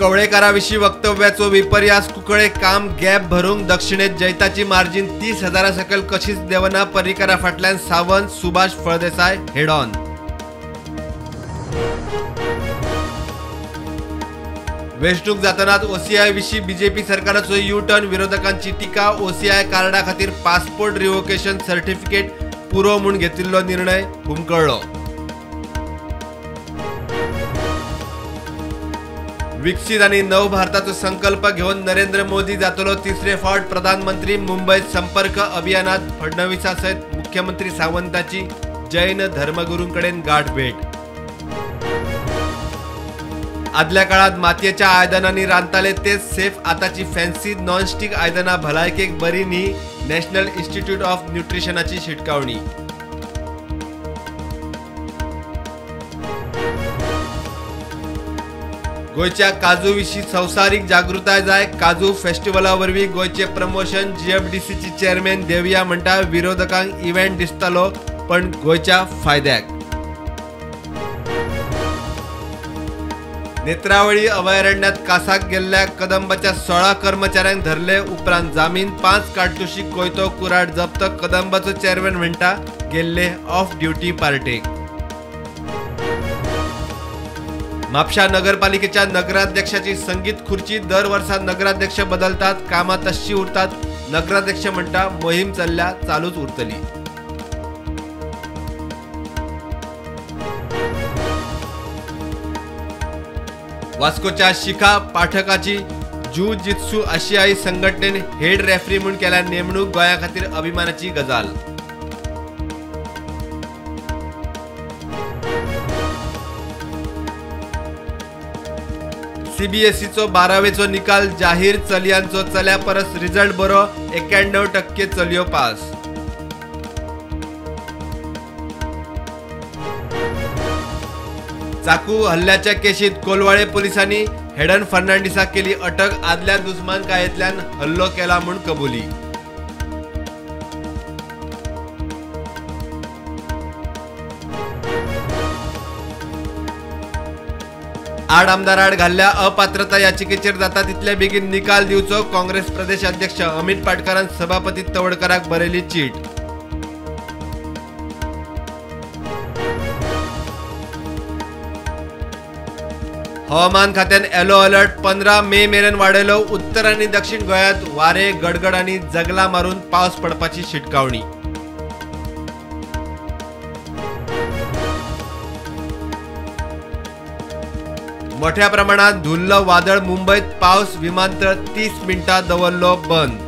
कवळेकाराविशीं वक्तव्याचो विपर्यास. कुंकळे काम गॅप भरूंक दक्षिणेत जैताची मार्जीन 30,000 सकयल कशीच देवना. पर्रीकरा फाटल्यान सावंत, सुभाष फळदेसाय हेड ऑन. वेंचणूक जातनाच ओसीआय विशीं बीजेपी सरकाराचो यू टर्न. विरोधकांची टिका. ओसीआय कार्डा खातीर पासपोर्ट रिव्होकेशन सर्टिफिकेट पुरो म्हूण घेतिल्लो निर्णय हुमकळ्ळो. विकसीत आनी नव भारताचो संकल्प घेवन नरेंद्र मोदी जातलो तिसरे फावट प्रधानमंत्री. मुंबयत संपर्क अभियानात फडणवीसा सयत मुख्यमंत्री सावंताची जैन धर्मगुरूंकडेन गाठभेट. आदल्या काळात मातयेच्या आयदनांनी रांदताले तेच सेफ. आताची फॅन्सी नॉनस्टीक आयदनां भलायकेक बरी न्ही. नॅशनल इन्स्टिट्यूट ऑफ न्युट्रिशनाची शिटकावणी. गोंयच्या काजू विशीं संवसारीक जागृताय जाय. काजू फेस्टिवला वरवीं गोंयचें प्रमोशन. जीएफडीसीची चेअरमॅन देविया म्हणटा विरोधकांक इव्हेंट दिसतालो पण गोंयच्या फायद्याक. नेत्रावळी अभयारण्यात कासाक गेल्ल्या कदंबाच्या 16 कर्मचाऱ्यांक धरले उपरांत जामीन. 5 काडतुशी कोयतो कुराड जप्त. कदंबाचो चेअरमॅन म्हणटा गेल्ले ऑफ ड्युटी पार्टेक. म्हापशा नगरपालिकेच्या नगराध्यक्षाची संगीत खुर्ची. दर वर्सा नगराध्यक्ष बदलतात, कामां तश्शी उरतात. नगराध्यक्ष म्हणटा मोहीम चल्ल्या, चालूच उरतली. वास्कोच्या शिखा पाठकाची जू जित्सू आशियाई संघटनेन हेड रेफरी म्हूण केल्या नेमणूक. गोंया खातीर अभिमानाची गजाल. सीबीएसईचो 12वेचो निकाल जाहीर. चलयांचो चल्या परस रिजल्ट बरो. 91% चलयो पास. चाकू हल्ल्याच्या केशीत कोलवाळे पोलिसांनी हेडन फर्नांडिसाक केली अटक. आदल्या दुस्मानकायेंतल्यान हल्लो केला म्हूण कबुली. आड आमदार आड घाल्ल्या अपात्रता याचिकेचेर जाता तितले बेगीन निकाल दिवचो. काँग्रेस प्रदेश अध्यक्ष अमित पाटकारान सभापती तवडकाराक बरयली चीट. हवामान खात्यान येलो अलर्ट 15 मे मेरेन वाडयलो. उत्तर आनी दक्षिण गोंयांत वारे, गडगड आनी जगला मारून पावस पडपाची शिटकावणी. मोठ्या प्रमाणात धुल्ल वादळ. मुंबयत पावस. विमानतळ 30 मिनटां दवरलो बंद.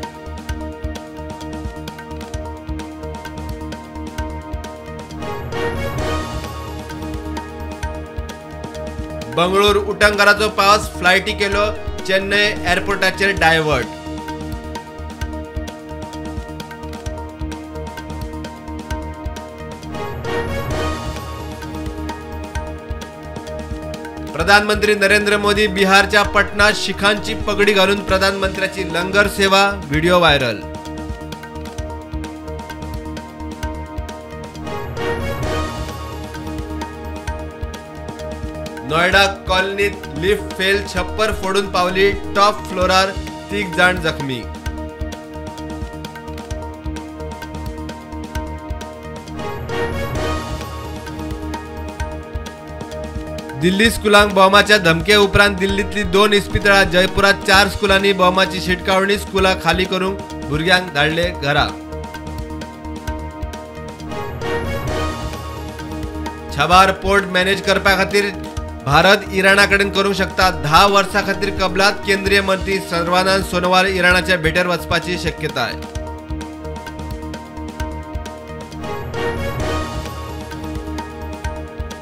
बंगळूर उटंगाराचो पावस. फ्लायटी केलो चेन्नय एअरपोर्टाचेर डायवर्ट. प्रधानमंत्री नरेंद्र मोदी बिहारच्या पटनात शिखांची पगडी घालून प्रधानमंत्र्याची लंगर सेवा. Video viral. Noida कॉलनीत लिफ्ट फेल. छप्पर फोडून पावली. टॉप फ्लोरार 3 जाण जखमी. दिल्ली स्कुलांक बॉम्बाच्या धमके उपरांत दिल्लींतली 2 इस्पितळां, जयपुरात 4 स्कुलांनी बॉम्बाची शिटकावणी. स्कुलां खाली करूंक भुरग्यांक धाडले घरा. छबार पोर्ट मॅनेज करपा खातीर भारत इराणा कडेन करूंक शकता 10 वर्सां खातीर कबलात. केंद्रीय मंत्री सर्वानंद सोनोवाल इराणाच्या भेटेर वचपाची शक्यताय.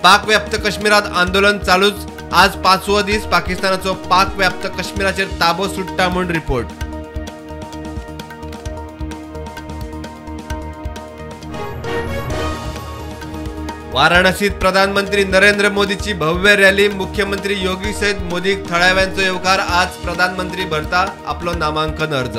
पाकव्याप्त काश्मीरात आंदोलन चालूच. आज 5वो दीस. पाकिस्तानाचो पाकव्याप्त काश्मीराचेर ताबो सुट्टा म्हूण रिपोर्ट. वाराणसीत प्रधानमंत्री नरेंद्र मोदीची भव्य रॅली. मुख्यमंत्री योगी सयत मोदीक थळाव्यांचो येवकार. आज प्रधानमंत्री भरता आपलो नामांकन अर्ज.